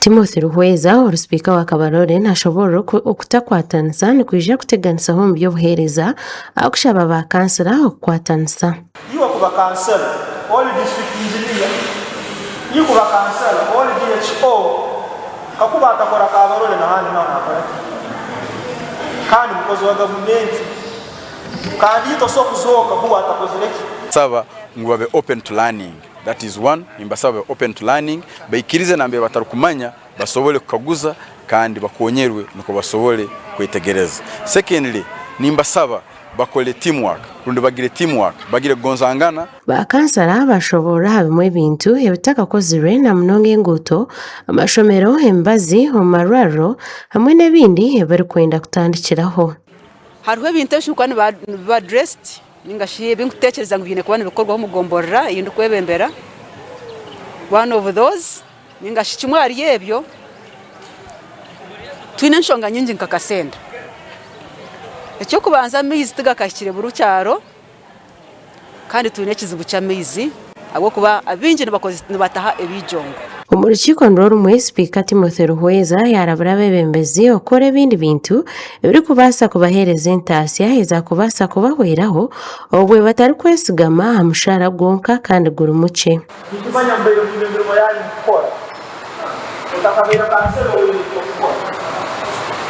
Timothy Ruhweza ori sipiika wa Kabarole nashoboorora oku okutakwatanisa nikwija kuteganisaho omu by'obuheereza ahakushaba ba kansila okukwatanisa. Iwe kuba kansela ori district engineer, iwe kuba kansela ori DHO, kakuba atakora Kabarole nahandi naho nakora ki? Kandi mukozi wa gavumenti kandi itwe tosobola kuzooka huwe atakozire ki? Nsaba ngu babe open to learning. That is one, nimbasaba babe open to learning, baikirize nambere batarikumanya basobole kukaguza kandi bakonyerwe nukwo basobole kwetegereza. Secondly, nimbasaba bakole team work rundi bagire team work, bagire kugonzangana. Ba kansala bashoboorora aha bimwe ebintu ebitakakozirwe na munonga enguuto, amashomero, emibazi omu marwariro hamwe n'ebindi ebi barikwenda kutandikiraho. Hariho ebintu ebishobora kuba nibiba addressed ninga shi ebi ndikutekyereza ngu biine kuba nibikorwaho omu gomborora ei ndikwebembera. One of those ninga shi kimwe ahari ebyo, twine enshonga nyingi nka kasenda. Eky'okubanza amaizi tigakahikire buri kyaro kandi twine ekizibu ky'amaizi ahabw'okuba abaingi nibataha ebiijongo. Omu rukiiko nirwo rumwe, Sipiika Timothy Ruhweza yaarabura abeebembezi okukora ebindi bintu ebirikubaasa kubaheereza entaasya ezaakubaasa kubahweraho obwe batarikwesigama aha mushaara gwonka kandi guri mukye. Nitumanya mubaire mwine emirimo yanyu mukukora. Otakabaire kansela oine eky'okukora.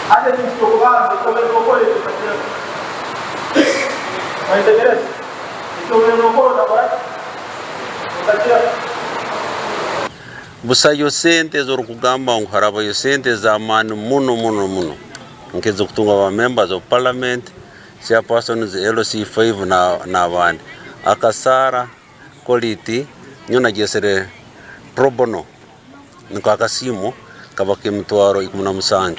Hati ekintu ky'okubanza eki obaire nokora ekyo otakireka. Mwayetegereza? Eki obaire nokora otakora ki? Otakireka. Busayo sente ez'orukugamba ngu harabayo sente ez'amaani muno muno muno nk'ez'okutungwa ba members of parliament, chairpersons, LC5 n'abandi. Akasaara quality nyowe nagyesire pro bono niko akasiimo kaba k'emitwaro 17.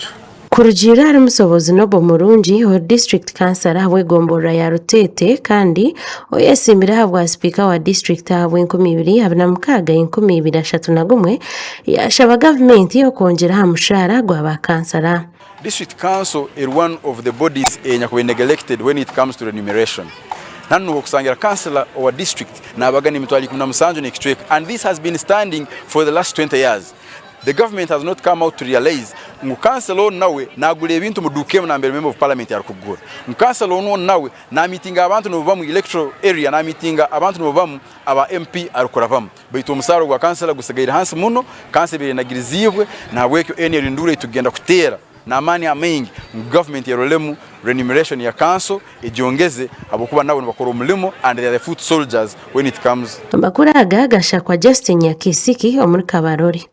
Kurugiirira ahari Musobozi Noble Murungi ori disiturikiti kansara ahabw'egomborora ya Ruteete kandi oyesiimire ahabwa sipiika wa disiturikiti ahabw'enkumi ibiri abiri na mukaaga 2031 yaashaba gavumenti okwongyera aha mushaara gwa ba kansara. District Council eri one of the bodies enyakubaire neglected when it comes to remuneration. Nanu okusangira councillor owa district nabagana emitwaro 17 nekicweka and this has been standing for the last 20 years. The government has not come out to realise ngu councillor onu nawe nagura ebintu omu duuka emu nambere member of parliament arikugura. Ngu councillor onu onu nawe namitinga abantu nibobamu electoral area namitinga abantu nibobamu aba MP arikurabamu. Baitu omusaara gwa kansela gusigaire hansi muno, kanso ebaire enagiriziibwe, nahabwekyo enu eri nduura eitukugenda kuteera n'amaani amaingi ngu gavumenti eroremu renumeration ya kanso egyongeze habwokuba nabo nibakora omulimo and they are the foot soldiers when it comes Amakuru aga gashakwa Justin Nyakisiki omuri Kabarole.